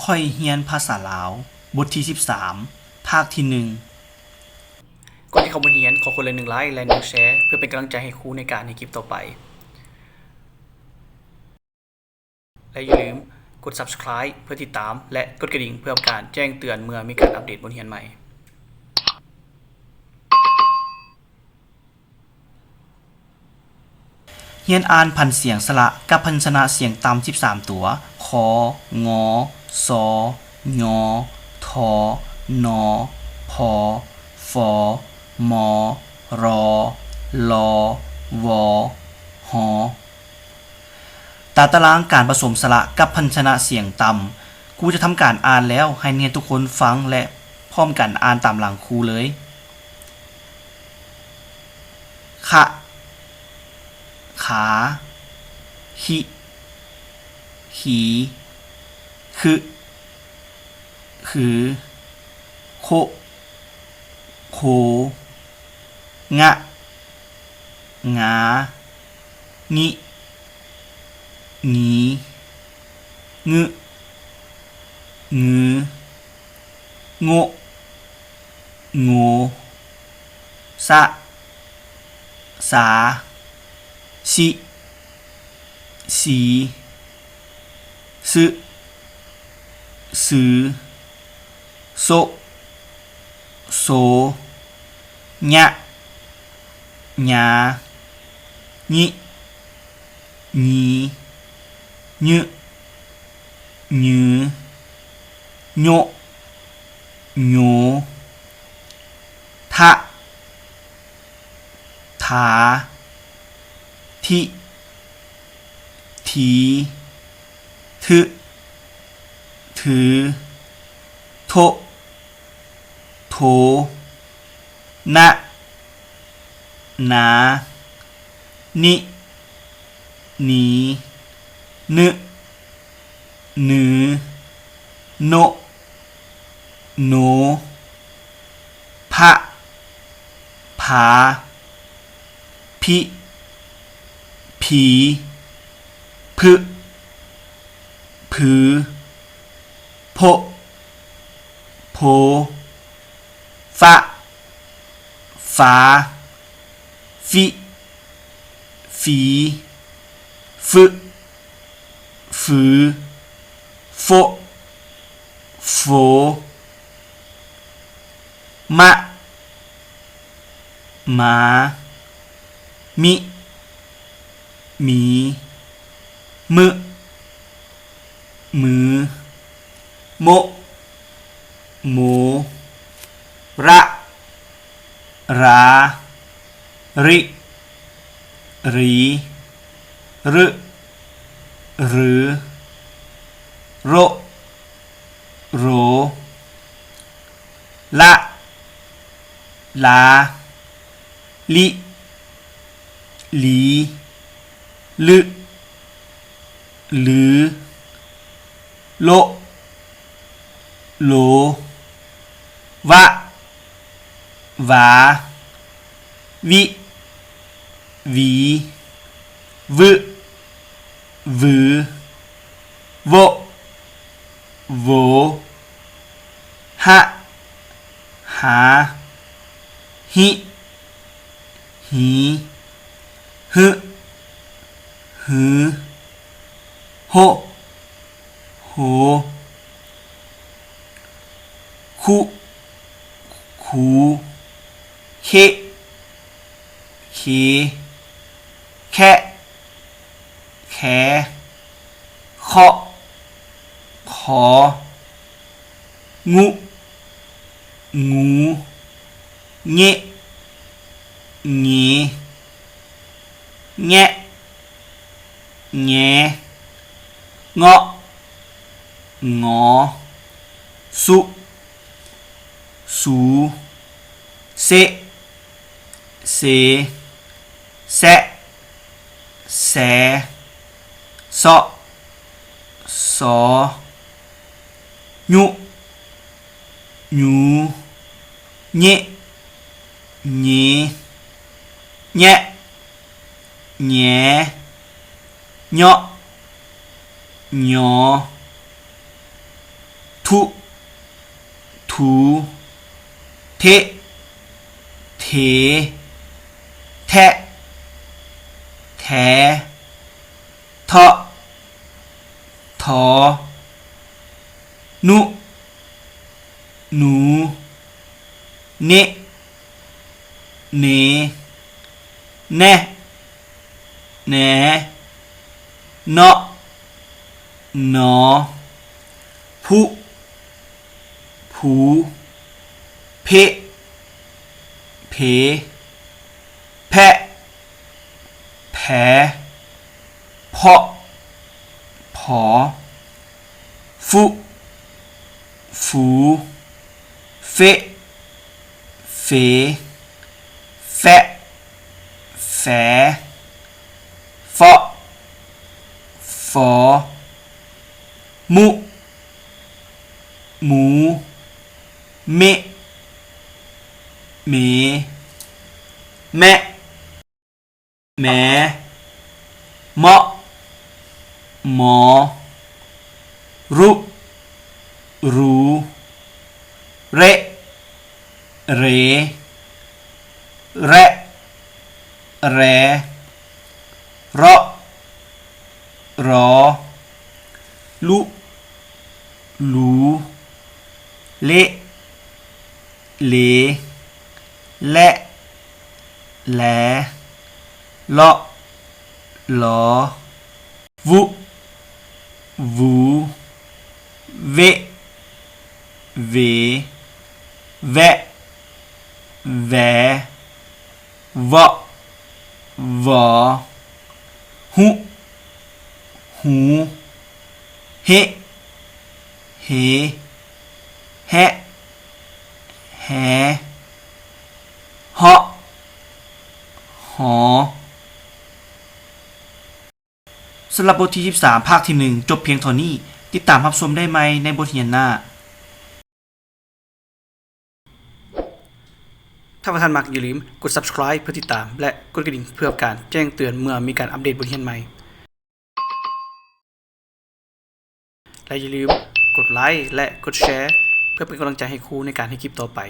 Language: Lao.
ຂ້ອຍຮຽນພາສາລາວ ບົດທີສິບສາມ ພາກທີໜຶ່ງ. ກ່ອນທີ່ເຂົ້າບົດຮຽນ, ຂໍຄົນລະໜຶ່ງໄລຄ໌ ແລະ ໜຶ່ງແຊຣ໌ ເພື່ອເປັນກຳລັງໃຈໃຫ້ຄູໃນການເຮັດຄລິບຕໍ່ໄປ. ແລະ ຢ່າລືມກົດ Subscribe ເພື່ອຕິດຕາມ ແລະ ກົດກະດິ່ງເພື່ອການແຈ້ງເຕືອນເມື່ອມີການອັບເດດບົດຮຽນໃໝ່. ຮຽນອ່ານຜັນສຽງສະຫຼະກັບພະຍັນຊະນະສຽງຕ່ຳສິບສາມຕົວ, ຄ, ງ, ຊ, ຍ, ທ, ນ, ພ, ຟ, ມ, ຣ, ລ, ວ, ຫ. ຕາຕະລາງການປະສົມສະຫຼະກັບພະຍັນຊະນະສຽງຕ່ຳ. ຄູຈະທຳການອ່ານແລ້ວ, ໃຫ້ນັກຮຽນທຸກຄົນຟັງ ແລະ ພ້ອມກັນອ່ານຕາມຫຼັງຄູເລີຍ. ຂະ, ຂາ, ຂິ, ຂີ, ຂຶ, ຂື, ໂຄ, ໂຄ, ງະ, ງາ, ງິ, ງີ, ງຶ, ງື, ໂງ, ໂງ, ສະ, ສາ, ຊິ, ສີ, ຊຶ, ຊື, ໂຊ, ໂຊ, ຍະ, ຍາ, ຍິ, ຍີ, ຍຶ, ຍື, ໂຍ, ໂຍ, ທະ, ຖາ, ທິ, ຖີ, ທຶ, ຖື, ໂທ, ໂທ, ນະ, ນາ, ນິ, ນີ, ນຶ, ນື, ໂນ, ໂນ, ພະ, ຜາ, ພິ, ຜີ, ພຶ, ຜື, ໂພ, ໂພ, ຟະ, ຝາ, ຟິ, ຝີ, ຟຶ, ຝື, ໂຟ, ໂຟ, ມະ, ໝາ, ມິ, ໝີ, ມຶ, ມື, ໂມ, ໂມ, ຣະ, ຣາ, ຣິ, ຣີ, ຣຶ, ຣື, ໂຣ, ໂຣ, ລະ, ລາ, ລິ, ລີ, ລຶ, ລື, ໂລ, ໂລ, ວະ, ວາ, ວິ, ຫວີ, ວຶ, ຫວື, ໂວ, ໂວ, ຫະ, ຫາ, ຫິ, ຫີ, ຫຶ, ຫື, ໂຮ, ໂຮ, ຄຸ, ຄູ, ເຄ, ເຄ, ແຄ, ແຄ, ເຄາະ, ຄໍ, ງຸ, ງູ, ເງະ, ເງ, ແງະ, ແງ, ເງາະ, ຫງໍ, ສຸ, ສູ, ເສ, ເສ, ແຊະ, ແສ, ເຊາະ, ຊໍ, ຍຸ, ຍູ, ເຍ, ເຍ, ແຍະ, ແຍ, ເຍາະ, ຫຍໍ, ທຸ ຖູ ເທະ ເຖ ແທະ ແຖ ເທາະ ຖໍ ນຸ ໜູ ເນະ ເນ ແນະ ແໜ ເນາະ ໜໍ ຜຸ ຜູ ເພະ ເຜ ແພະ ແຜ ເພາະ ຜໍ ຟຸ ຝູ ເຟະ ເຟ ແຟະ ແຝ ເຟາະ ຝໍ ມຸ ໝູ ເມະ ເໝ ແມະ ແໝ ເມາະ ໝໍ ລຸ ຫຣູ ເຣະ ເຣ ແຣະ ແຣ ເຣາະ ຫຼໍ ລຸ ຫຼູ ເລະ ເຫຼ ແລະ ແຫຼ ເລາະ ຫຼໍ ວຸ ຫວູ ເວະ ເຫວ ແວະ ແຫວ ເວາະ ຫວໍ ຫຸ ຫູ ເຫະ ເຫ ແຫະ ແຫ ເຫາະ ຫໍ. ສຳລັບບົດທີສິບສາມ ພາກທີໜຶ່ງ ຈົບພຽງເທົ່ານີ້. ຕິດຕາມຮັບຊົມໄດ້ໃໝ່ໃນບົດຮຽນໜ້າ. ຖ້າວ່າທ່ານມັກ, ຢ່າລືມກົດ Subscribe ເພື່ອຕິດຕາມ ແລະ ກົດກະດິ່ງເພື່ອການແຈ້ງເຕືອນເມື່ອມີການອັບເດດບົດຮຽນໃໝ່. ແລະ ຢ່າລືມກົດໄລ ແລະ ກົດແຊ ເພື່ອເປັນກຳລັງໃຈໃຫ້ຄູໃນການເຮັດຄລິບຕໍ່ໄປ.